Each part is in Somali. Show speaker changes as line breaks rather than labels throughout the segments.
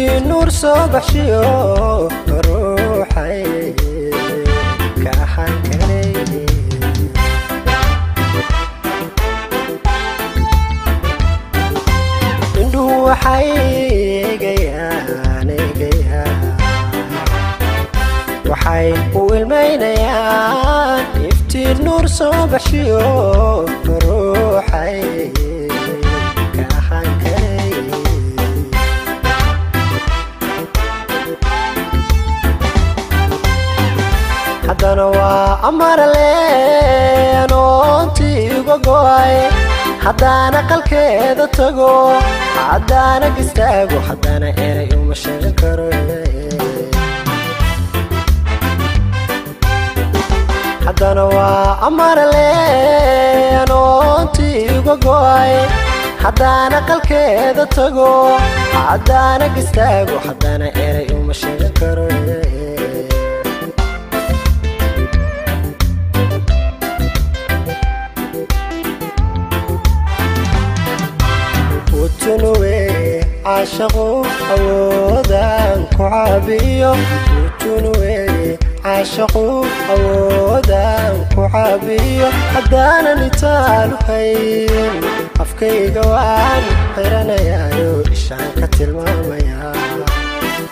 Iftiin nuur soo baxshiyo ruuxay ka ahaan karay. Indhuhu waxay eegayaan eegayaan, waxay u ilmaynayaan iftiin nuur soo baxshiyo ruuxay ka ahaan karay. Haddana waa amarale anoontii uga go'ay, haddaana qalkeeda tago, haddaana gistaago, haddana eray uma sheegan karo. Haddana waa amarale anoontii uga go'ay, haddaana qalkeeda tago, haddaana gistaago, haddana eray uma sheegan karo. Utunuwe caashaqu awoodan ku caabiyo, utunuwe caashaqu awoodan ku caabiyo, haddaanan itaalu hayn afkayga waan xiranayaayo, ishaan ka tilmaamaya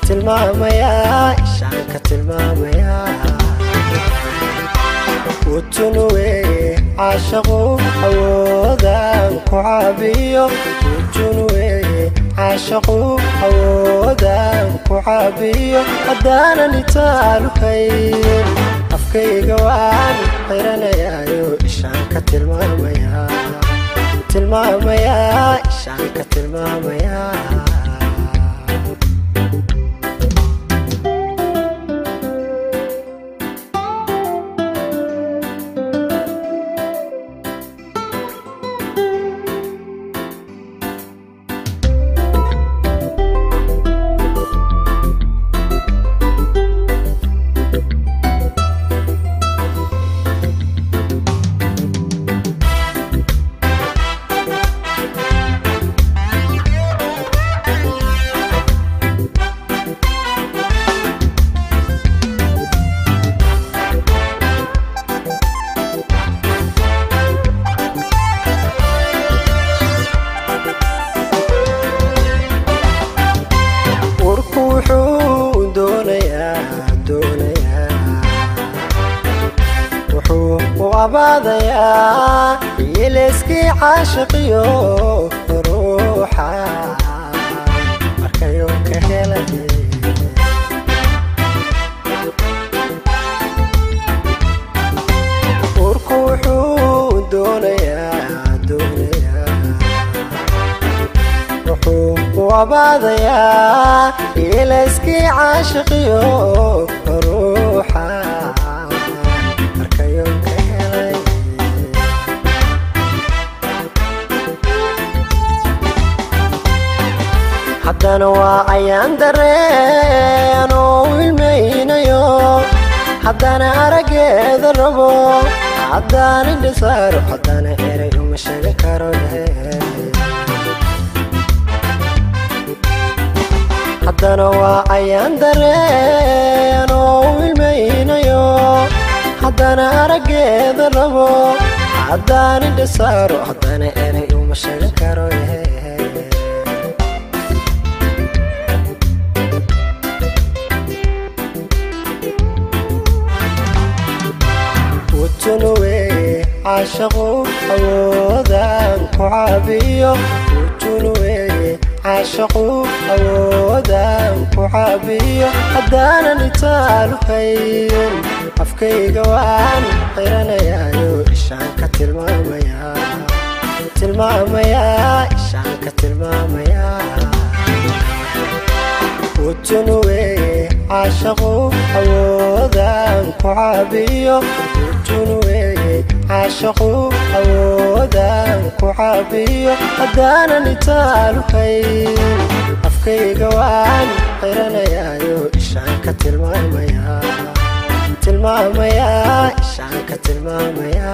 tilmaamaya, ishaan ka tilmaamaya. Utunuwe caashaqu awoodan ku caabiyo, utunuwe caashaqu awoodan ku caabiyo, haddaanan itaalu hayn afkayga waan xiranayaayo, ishaan ka tilmaamaya tilmaamaya, ishaan ka tilmaamaya. Urku wuxuu doonayaa doonayaa, wuxuu u abaadayaa yeeleyskii caashiqiyo ruuxa markayuu ka helay. Urku wuxuu doonayaa doonayaa, wuxuu u abaadayaa yeeleyskii caashiqiyo ruuxa markayuu ka helay. Haddana waa ayaan dareen oo ilmaynayo, haddana araggeeda rabo, haddaan indhisaaro, haddana eray uma sheegan karo. Haddana waa ayaan dareen oo ilmaynayo, haddana araggeeda rabo, haddaan indhisaaro, haddana eray uma sheegan karo. Utunuwe caashaqu awoodan ku caabiyo, utunuwe caashaqu awoodan ku caabiyo, haddaanan itaalu hayn afkayga waan xiranayaayo, ishaan ka tilmaamaya tilmaamaya, ishaan ka tilmaamaya. Utunuwe caashaqu awoodan ku caabiyo, utunuwe caashaqu awoodan ku caabiyo, haddaanan itaalu hayn afkayga waan xiranayaayo, ishaan ka tilmaamaya tilmaamaya, ishaan ka tilmaamaya.